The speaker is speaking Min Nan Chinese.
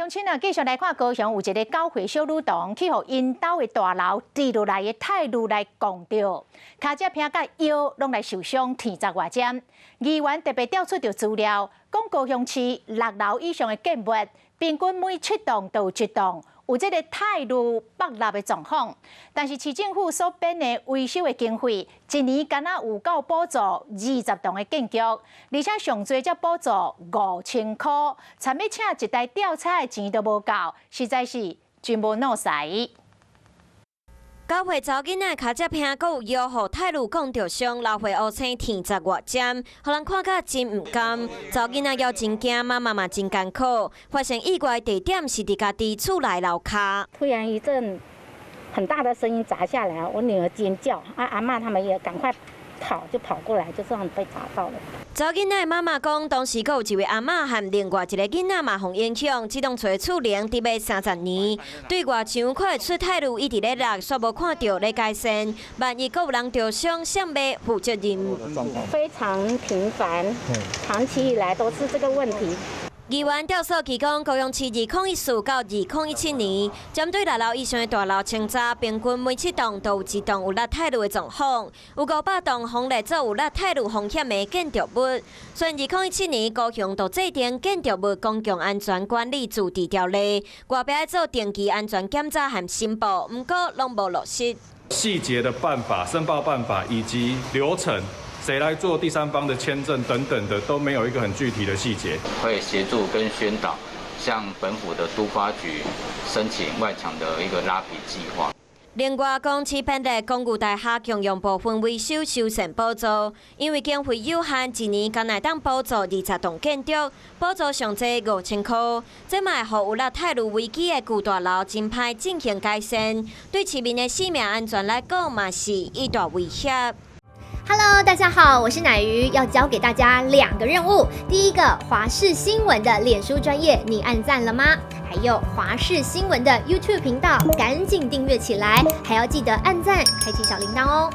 鄉親啊，繼續來看高雄有一个9歲小女童去予𪜶兜的大樓墜落來的泰銳來摃著，跤脊坪佮腰攏來受傷，天十外針。議員特別調出著資料，講高雄市六樓以上的建物，平均每七棟就有一棟有這个泰銳剝落的狀況。但是市政府所編的維修的經費，一年敢若有夠補助20棟的建築，而且上濟才補助5000箍，差欲請一台吊車的錢都無夠，實在是真無腦屎。9歲查某囡仔跤脊坪閣有腰予泰銳摃著傷，流血烏青天十外針，予人看甲真毋甘。查某囡仔猶真驚，媽媽嘛真艱苦。發生意外地點是佇家己厝內樓跤。突然一陣很大的聲音砸下來，我女兒尖叫，啊阿嬤他們也趕快跑，就跑過來，就這樣被砸到了。查某囡仔媽媽講，當時閣有一位阿嬤和另外一个囡仔嘛予影響，這棟厝的厝齡佇欲30年，對外牆看會出泰銳一直咧落，煞無看著咧改善。萬一閣有人著傷，誰欲負責任？非常頻繁，長期以來都是這個問題。議員調數據講，高雄市2014到2017年，針對六樓以上的大樓清查，平均每七棟都有一棟有落泰銳的狀況，有500棟予列做有落泰銳風險的建築物。雖然2017年高雄就制定建築物公共安全管理自治條例，外壁愛做定期安全檢查和申報，毋過攏無落實。細節的辦法、申報辦法以及流程，誰來做第三方的簽證等等的都沒有一個很具體的細節。會協助跟宣導，向本府的都發局申請外牆的一個拉皮計劃。另外，講市編列公寓大廈共用部分維修修繕補助，因為經費有限，一年干焦會當補助20棟建築，補助上濟5000箍。這嘛會予有落泰銳危機的舊大樓真歹進行改善，對市民的生命安全來講嘛是一大威脅。 Hello，大家好，我是乃瑜，要交給大家兩個任務。第一個，華視新聞的臉書專頁，你按讚了嗎？還有華視新聞的 YouTube 頻道，趕緊訂閱起來，還要記得按讚，開啟小鈴鐺哦。